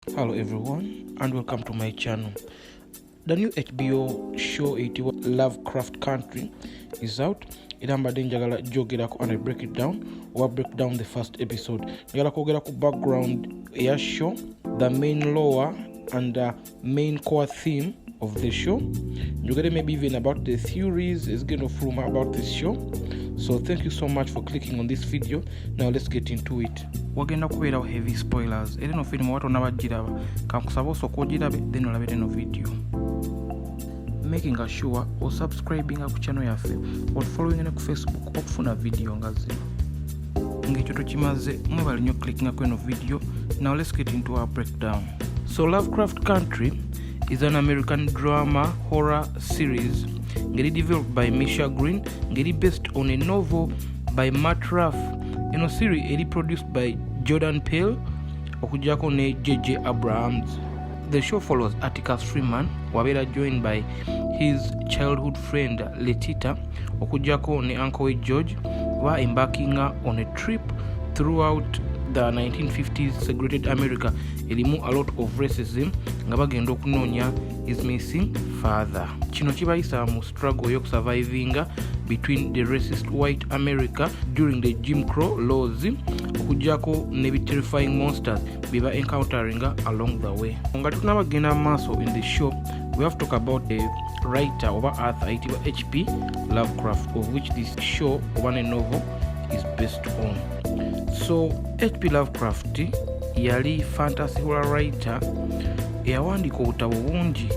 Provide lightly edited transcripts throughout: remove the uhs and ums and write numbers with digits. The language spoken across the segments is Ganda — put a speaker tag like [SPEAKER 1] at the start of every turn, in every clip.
[SPEAKER 1] Hello everyone and welcome to my channel. The new HBO show eyitibwa Lovecraft Country is out, era mbadde njagala gyogerako and I break it down oba break down the first episode. Njagala kwogera ku background eya show, the main lore and the main core theme of the show. Njogere maybe even about the theories ezigenda ofuluma about this show. So thank you so much for clicking on this video. Now let's get into it. Wagenda kubeerawo heavy spoilers, era eno firimu oba tonabagiraba, kankusaba osooka ogirabe, then olabe eno video, making sure osubscribinga ku channel yaffe, otufollowinga ne ku Facebook okufuna video nga zino. Ng'ekyo tukimaze, mwebale nnyo clickinga ku eno video. Now let's get into our breakdown. So Lovecraft Country is an American drama horror series ngeri developed by Misha Green, ngeri based on a novel by Matt Ruff. Eno series eri produced by Jordan Peele okuggyako ne JJ Abrams. The show follows Atticus Freeman, wabeera joined by his childhood friend Letitia, okuggyako ne uncle we George, ba embarking on a trip throughout the 1950s segregated America erimu a lot of racism, nga bagenda okunoonya his missing father. Kino kibayisa mu struggle y'okusurvivinga between the racist white America during the Jim Crow laws, okuggyako ne terrifying monsters bye ba encountering along the way. Nga tetunabagenda mu maaso in the show, we have to talk about the writer oba author ayitibwa HP Lovecraft, of which this show oba ne novel is based on. So HP Lovecraft yali fantasy horror writer eyawandiika obutabo bungi,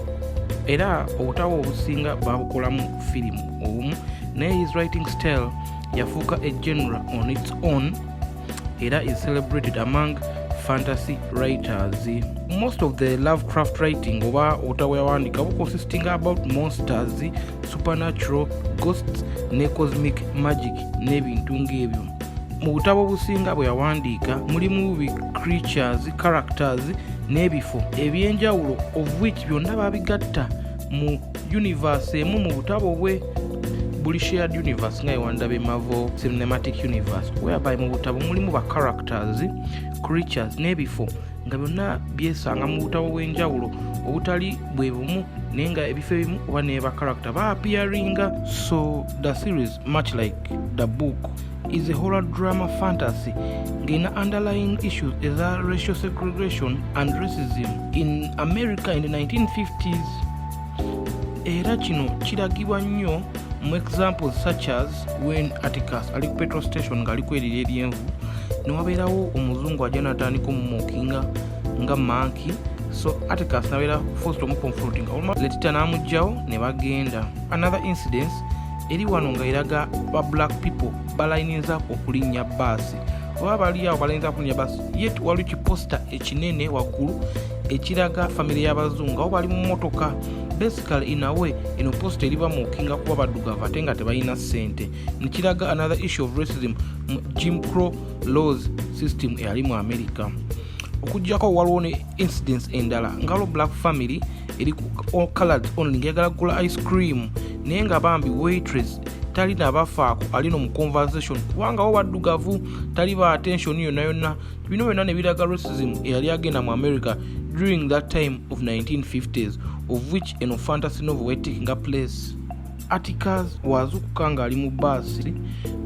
[SPEAKER 1] era obutabo obusinga babukolamu firimu obumu, naye his writing style yafuuka a genre on its own, era is celebrated among fantasy writers. Most of the Lovecraft writing oba obutabo yawandiika buconsisting about monsters, supernatural ghosts ne cosmic magic n'ebintu ng'ebyo. Mu butabo obusinga bwe yawandiika mulimu bi creatures, characters n'ebifo ebyenjawulo, of which byonna babigatta mu universe emu. Mu butabo bwe buli shared universe nga ewandaba Marvel Cinematic Universe, whereby mu butabo mulimu ba characters, creatures n'ebifo nga byonna byesanga mu butabo bw'enjawulo obutali bwe bumu, naye nga ebifo ebimu oba ne ba character baappearinga. So the series, much like the book, is a horror drama fantasy ng'erina underlying issues eza racial segregation and racism in America in the 1950s, era kino kiragibwa nnyo mu examples such as when Atticus ali ku petrol station ng'ali kwerira eryenvu, ne wabeerawo omuzungu ajja n'atandika omumockinga nga monkey. So Atticus nabeera forced omuconfronting, Letitia n'amugjawo ne bagenda. Another incidence eri wano nga eraga ba black people balayiniza okulinnya baasi, oba bali awo balayiniza okulinnya baasi, yet waliwo kiposter ekinene waggulu ekiraga famire y'abazungu awo bali mu motoka. Basically, in a way, eno poster eri bamockinga kuba baddugavu ate nga tebalina ssente, nekiraga another issue of racism mu Jim Crow laws system eyali mu America. Okuggyako waliwo ne incidents endala nga waliwo black family eri colored only ngayagala kugula ice cream, naye nga bambi waitress tali nabafaako, ali no mu conversation kubanga wo baddugavu, tali ba attention yonna yonna. Bino byonna ne biraga racism eyali agenda mu America during that time of 1950s, of which eno fantasy novel wetakinga place. Atticus wazukuka ng'ali mu baasi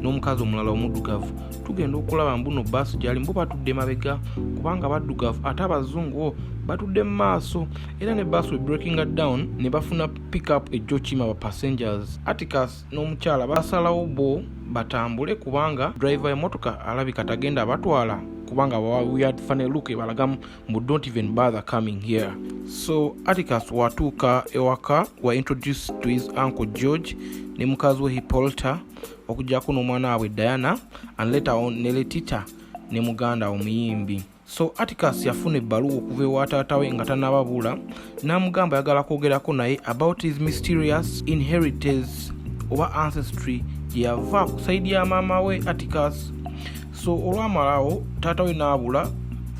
[SPEAKER 1] n'omukazi omulala omuddugavu. Tugenda okulaba mbuno baasi gyali mbu batudde mabega kubanga baddugavu, ate abazungu bo batudde mu maaso, era ne baasi we breaking down ne bafuna pickup ejjo kima ba passengers. Atticus n'omukyala basalawo bo batambule kubanga driver y'emmotoka alabika tagenda abatwala, kubanga weird funny look ebalagamu mbu "Don't even bother coming here." So Atticus watuuka ewaka, wa introduced to his uncle George ne mukazi we Hippolyta, okuggyako n'omwana waabwe Diana, and later on ne Letitia ne muganda omuyimbi. So Atticus yafuna ebbaluwa okuva ewa taata we nga tannababula, n'amugamba ayagala kwogerako naye about his mysterious inheritance oba ancestry gye yava ku side ya maama we Atticus. So olwamalawo taata we n'abula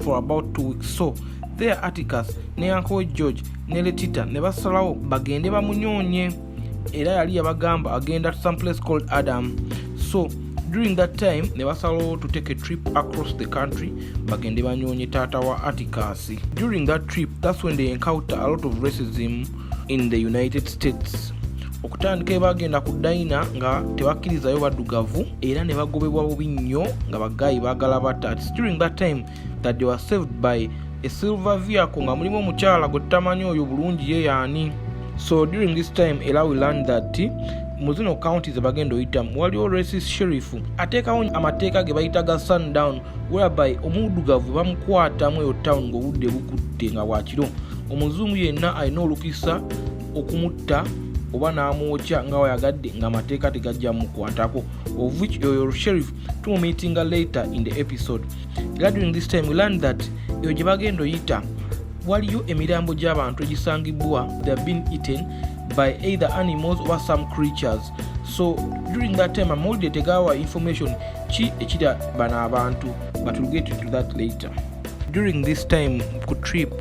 [SPEAKER 1] for about 2 weeks. So there Atticus ne uncle we George ne Letitia ne basalawo bagende bamunyoonye, era yali yabagamba agenda to some place called Adam. So During that time ne basalawo to take a trip across the country bagende banyoonye taata wa Atticus. During that trip, that's when they encounter a lot of racism in the United States. Okutandika bagenda ku diner nga tebakkirizayo baddugavu era ne bagobebwa bubi nnyo nga ba guy baagala batta. It's during that time that they were saved by a silver vehicle nga mulimu omukyala gwe tutamanyi oyo bulungi ye yaani. So during this time era we learned that mu zino county ze bagenda oyitamu waliwo racist sheriff ateekawo amateeka ge bayita ga sundown, whereby omuddugavu bamukwatamu eyo town ng'obudde bukutte nga bwakiro, omuzungu yenna alina olukisa okumutta oba n'amwokya nga wayagadde ng'amateeka tegajja mukwatako, of which oyo sheriff tumumeetinga later in the episode. Era during this time we learned that eyo gye bagenda oyita waliyo emirambo gy'abantu egisangibwa, they have been eaten by either animals or some creatures. So during that time amawulire tegawa information ki ekirya bano abantu, but we'll get into that later. During this time ku trip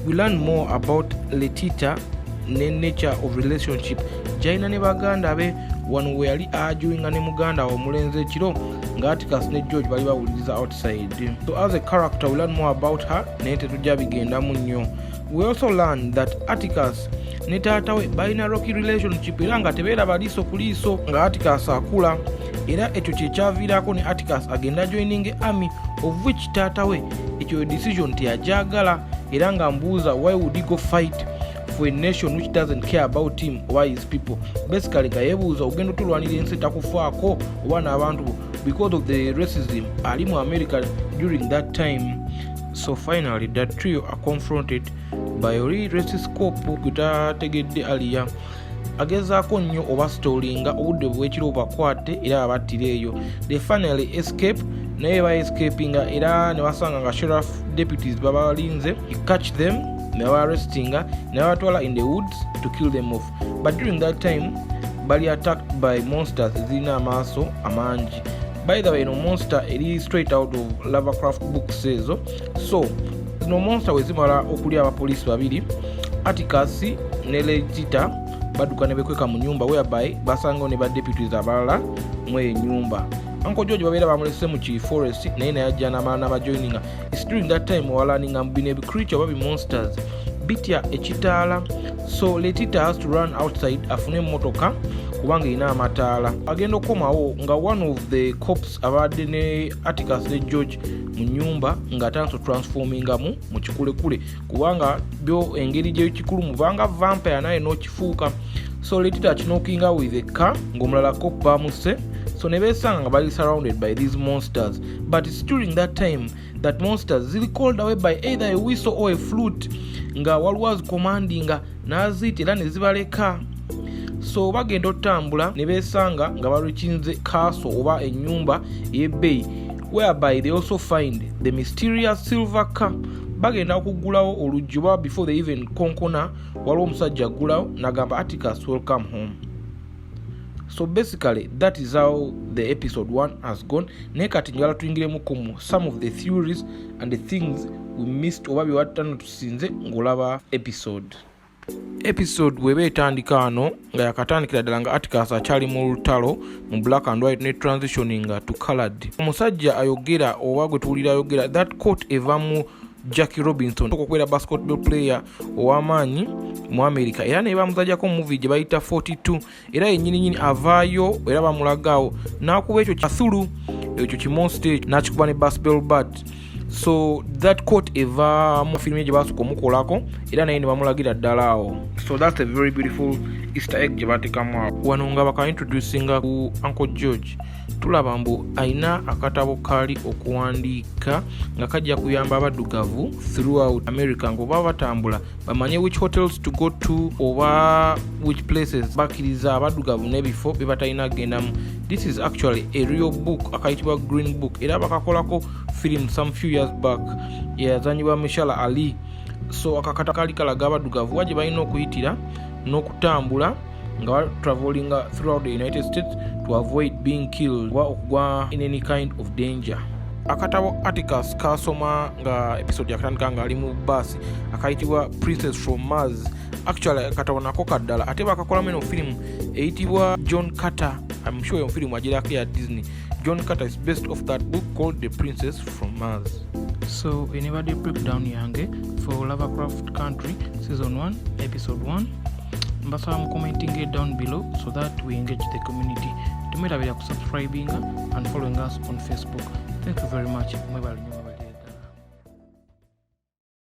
[SPEAKER 1] we learn more about Letitia ne nature of relationship gyalina ne baganda be. Wano we yali arguinga ne muganda we omulenzi ekiro nga Atticus ne George bali bawuliriza outside. So as a character we learn more about her, naye tetujja bigendamu nnyo. We also learn that Atticus ne taata we balina rocky relationship era nga tebeeraba liiso ku liiso nga Atticus akula, era ekyo kyekyaviirako ne Atticus agenda joining army, of which taata we ekyo decision teyajagala era nga mbuuza, why would he go fight for a nation which doesn't care about him oba his people? Basically nga yeebuuza, ogenda otulwanira ensi etakufaako oba n'abantu bo, because of the racism ali mu America during that time. So finally the trio are confronted by oli racist cop gwe tategedde aliya agezaako nnyo oba stallinga obudde bwekiro bubakwate era babattira eyo. They finally escape, naye baescapinga era ne basanga nga sheriff deputies babalinze, catch them ne babaarrestinga ne babatwala in the woods to kill them off. But during that time bali attacked by monsters ezirina amaaso amangi. By the way, eno monster eri straight out of Lovecraft books ezo. So zino monster we zimala okulya abapoliisi babiri, Atticus ne Letitia badduka ne bekweka mu nyumba, whereby basangawo ne badeputies abalala mu eyo enyumba. Uncle George babeera bamulese mu ki forest, naye naye ajja namala n'abajoininga. It's during that time walearninga bino ebicreature oba bimonsters bitya ekitaala. So Letitia has to run outside afune emmotoka kubanga erina amataala. Agenda okukomawo nga one of the cops abadde ne Atticus ne George mu nyumba ng'atandise otransformingamu mu kikulekule, kubanga byo engeri gyekikulu mubanga vampire naye n'okifuuka. So Letitia akiknockinga with a car ng'omulala cop bamuse. So ne beesanga nga bali surrounded by these monsters, but it's during that time that monsters ziri called away by either a whistle or a flute, nga waliwo azicommandinga n'aziyita era ne zibaleka. So bagenda otambula ne beesanga nga bareachinze castle oba ennyumba ey'ebbeeyi, whereby they also find the mysterious silver car. Bagenda okuggulawo oluggi oba before they even konkona, waliwo omusajja aggulawo nagamba, "Atticus, welcome home." So basically that is how the episode 1 has gone. Naye kati njagala tuyingiremuko mu some of the theories and the things we missed oba byewatano tusinze ng'olaba episode. Episode bweba etandika wano nga yakatandikira ddala nga Atticus akyali mu lutalo mu black and white ne transitioning to colored, omusajja ayogera oba gwe tuwulira ayogera, that quote eva mu Jackie Robinson, okubeera basketball player ow'amaanyi mu America, era naye bamuzajjako movie gye bayita 42. Era yenyininyini avaayo era bamulagaawo n'akuba ekyo Cthulhu, ekyo kimonster ekyo n'akikuba ne baseball bat. So that quote eva mu firimu gye basooka omukolako era naye ne bamulagira ddala awo. So that's a very beautiful Easter egg gye bateekamu awo. Wano nga bakaintroducinga ku Uncle George, tulaba mbu ayina akatabo kali okuwandiika nga kajja kuyamba abaddugavu throughout America ngaoba batambula bamanye which hotels to go to oba which places bakkiriza abaddugavu n'ebifo bye batalina kugendamu. This is actually a real book akayitibwa Green Book, era bakakolako film some few years back eyazanyibwa Mahershala Ali. So akakata kali kalaga abaddugavu wa gye balina okuyitira n'okutambula nga batravelinga throughout the United States to avoid being killed oba okugwa in any kind of danger. Akatabo Atticus kasoma nga episode yakatandika nga ali mu baasi akayitibwa Princess from Mars. Actually akatabo nako kaddala, ate bakakolamu eno firimu eyitibwa John Carter. I'm sure eyo firimu agirako ya Disney. John Carter is based off that book called The Princess from Mars. So enebadde breakdown yange for Lovecraft Country season 1 episode 1. Mbasaba mu commenting it down below so that we engage the community. Temwerabira kusubscribinga and following us on Facebook. Thank you very much. Mwebale nnyo.